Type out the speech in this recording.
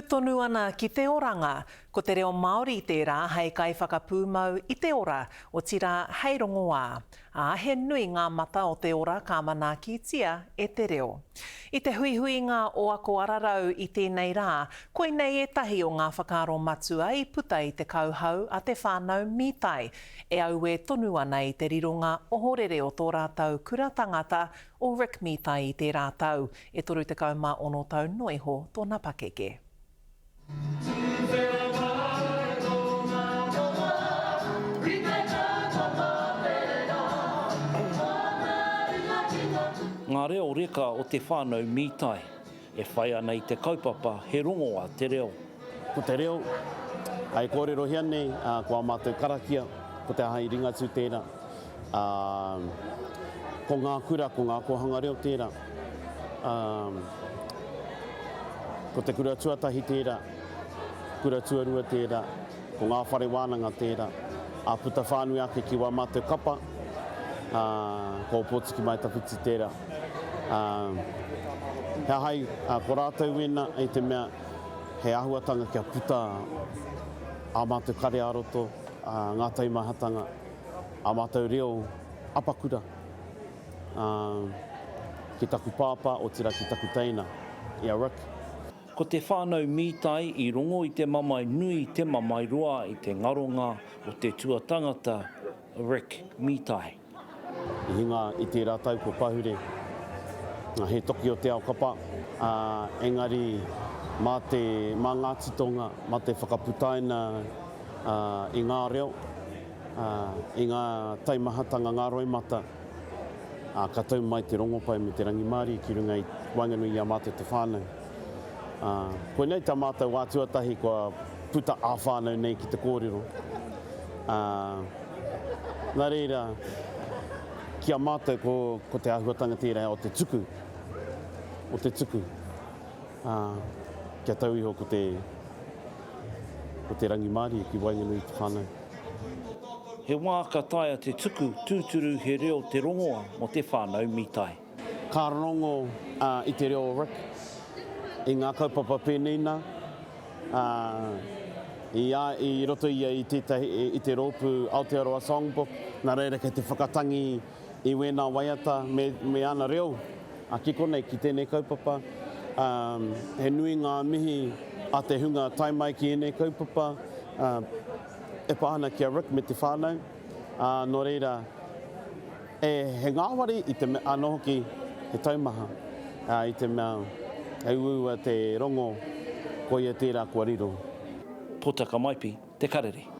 tonu ana ki te oranga. Ko te reo Māori tērā hei kaiwhakapūmau i te ora, otirā hei rongoā. Ā, he nui ngā mata o te ora ka manaakitia e te reo. I te huihuinga o Ako Ararau i tēnei rā, koinei ētahi o ngā whakaaro matua i puta i te kauhau a te whānau Mītai, e auē tonu ana i te rironga ohorere o tō rātou kura tangata, o Rick Mītai i tērā tau, E 36 tau noa iho tōna pakeke. Ngā reo reka o te whānau Mītai, e whai ana i te kaupapa He Rongoa Te Reo. Ko te reo, e kōrerohia nei, ko ā mātou karakia, ko te aha i Ringatū tērā. Ā, ko ngā kura, ko ngā kōhanga reo tērā. Ā, ko te kura tuatahi tērā, kura tuarua tērā, ko ngā whare wānanga tērā. Ā, puta whānui ake ki wā mātou kapa, ā, ko Ōpōtiki Mai Tawhiti tērā. Ā, he aha ai, ā, ko rātou wēnā i te mea he āhuatanga kia puta ā mātou kare ā-roto, ā, ngā taumahatanga. Ā mātou reo apakura, ā, ki taku pāpā, otirā ki taku teina, i a Rick. Ko te whānau Mītai i rongo i te mamae nui, te mamae roa i te ngaronga o te tuatangata, Rick Mītai. I hinga i tērā tau kua pahure, he toki o te ao kapa, ā, engari mā te, mā ngā titonga, mā te whakaputaina i ngā reo, ā, i ngā taimahatanga, ngā roimata, ā, ka tau mai te rongopai me te rangimārie ki runga i waenganui i a mātou te whānau. Ā, koinei tā mātou wā tuatahi kua puta ā-whānau nei ki te kōrero. Ā, nā reira, ki a mātou ko, ko te āhuatanga tērā o te tuku, o te tuku, ā, kia tau iho ko te, ko te rangimārie ki waenganui i te whānau. He wā ka taea te tuku tūturu he reo te rongoa mō te whānau mītai. Ka rongo i te reo o Rick i ngā kaupapa pēnei nā, ā, i a, i roto ia i tētahi, i te rōpū Aotearoa Songbook, nā reira kei te whakatangi i wēnā waiata me, me ana reo, ā, ki konei, ki tēnei kaupapa. Ā, he nui ngā mihi a te hunga tae mai ki ēnei kaupapa, ā, e pā ana ki a Rick me te whānau, ā, nō reira, e, he ngāwari i te mea, anō hoki, he taumaha, ā, i te mea, he uaua te rongo, koia tērā kua riro. Potaka Maipi, Te Karere.